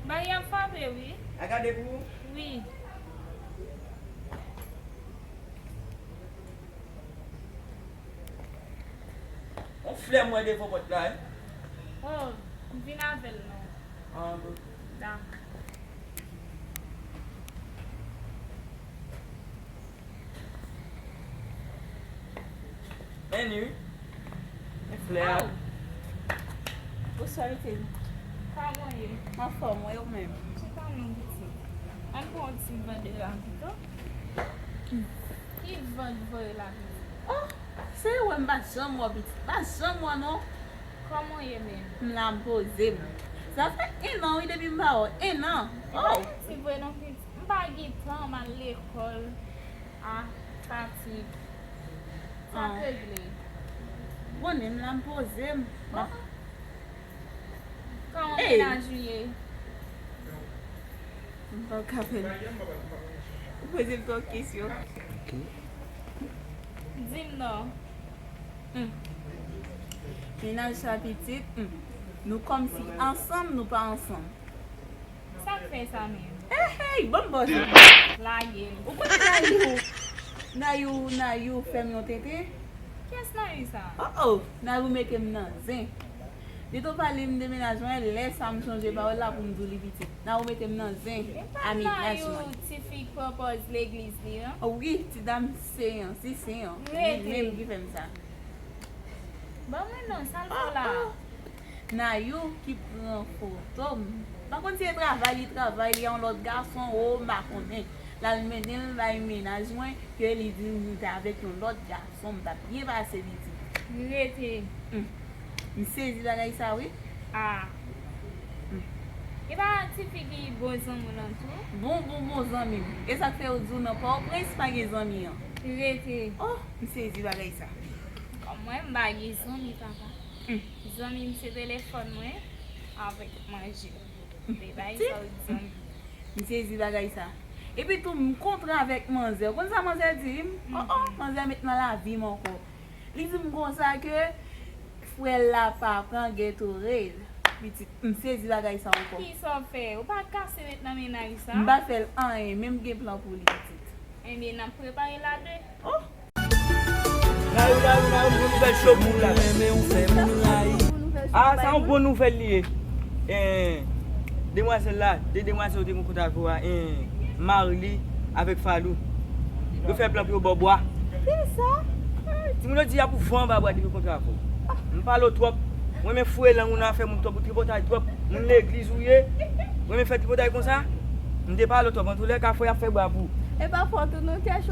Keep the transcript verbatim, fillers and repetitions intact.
Bagay ap frape, wi. A gade pou ou? Wi. On flè m wè devan pòt la, wi. Oh, m vin avè l non. Ah, bon. Dakò. Men li, wi. Men flè a. Oh. Bonswa, Eteni. Kòman w ye? M anfòm, wi, ou menm? Chita non, pitit. Ann pran yon ti van de la pito. Ki van voye la, pitit? Oh, se ou wè m pa janm wè w, pitit. Pa janm wè w, non. Kòman w ye menm? M la, m poze m. Sa fè en an, wi, depi m pa wè w. En an. Oh. Ti vre non, pitit. M pa gen tan, m al lekòl. Ah, fatig. Sa ap regle. Bon, m la, m poze m. Bon. Kòman mennaj ou ye? M pa ka fè l. Ou poze m twòp kesyon. Ok. Di m non. Hmm. Mennaj sa pitit, hmm. Nou kòmsi ansanm, nou pa ansanm. Sa k fè sa menm? Hey, hey, bon, bon. Lage l. Ou konnen Nayou, Nayou, Nayou fè m yon tenten? Kiyès Nayou sa? Oh, oh, Nayou mete m nan zen. Li tou pale m de mennaj mwen, lè sa m chonje pawòl la pou m di w li pitit. Nayou mete m nan zen. E pa Nayou, ti fi k pran pòz legliz li an? Oh, wi, ti dam sen an, si sen an. Li menm ki fè m sa. Ban mwen non, sa l fè w la? Nayou ki pran foto m. M pa konn si e travay li travay, li a yon lòt gason, o, m pa konnen. L al mennen l bay mennaj mwen, ke li di m li te avèk yon lòt gason, m t ap byen pase, li di. Rete. Hmm. M sezi bagay sa, wi. Ah. Hmm. E pa ti fi ki bon zanmi w lan tou? Bon, bon, bon zanmi m. E sa k fè yo di w nan Pòtoprens pa gen zanmi an. Rete. Oh, m sezi bagay sa. Kòm mwen, m pa gen zanmi, papa. Hmm. Zanmi m se telefòn mwen avèk manje. Se bagay sa yo di zanmi. M sezi bagay sa. Epi tou, m kontre avèk manzè. Ou konn sa manzè di m? Oh, oh, manzè met nan lavi m ankò. Li di m konsa ke frè l la pa pran Gatorade. Pitit, m sezi bagay sa ankò. Kisa w fè? Ou pa kase met nan mennaj sa? M pa fè l anyen, men m gen plan pou li, pitit. Ebyen, n ap prepare l a de. Oh! Nayou, Nayou, Nayou, m gon nouvèl cho pou ou la. Ah, sa yon bon nouvèl li ye. Eh, demwazèl la, de demwazèl ou te gen kont avè w a, eh, Marly avèk Falou. Yo fè plan pou yo ba w bwa. Kisa? Timoun yo di y ap ou van anba bwa depi kont avè w. M pale w twòp. Mwen men foure lang ou nan afè moun twòp, ou tripotay twòp. Moun legliz ou ye. Mwen men fè tripotay konsa. M te pale w twòp. Antoulèka, fò y ap fè bwa pou ou. E pa fòt ou non, kè cho.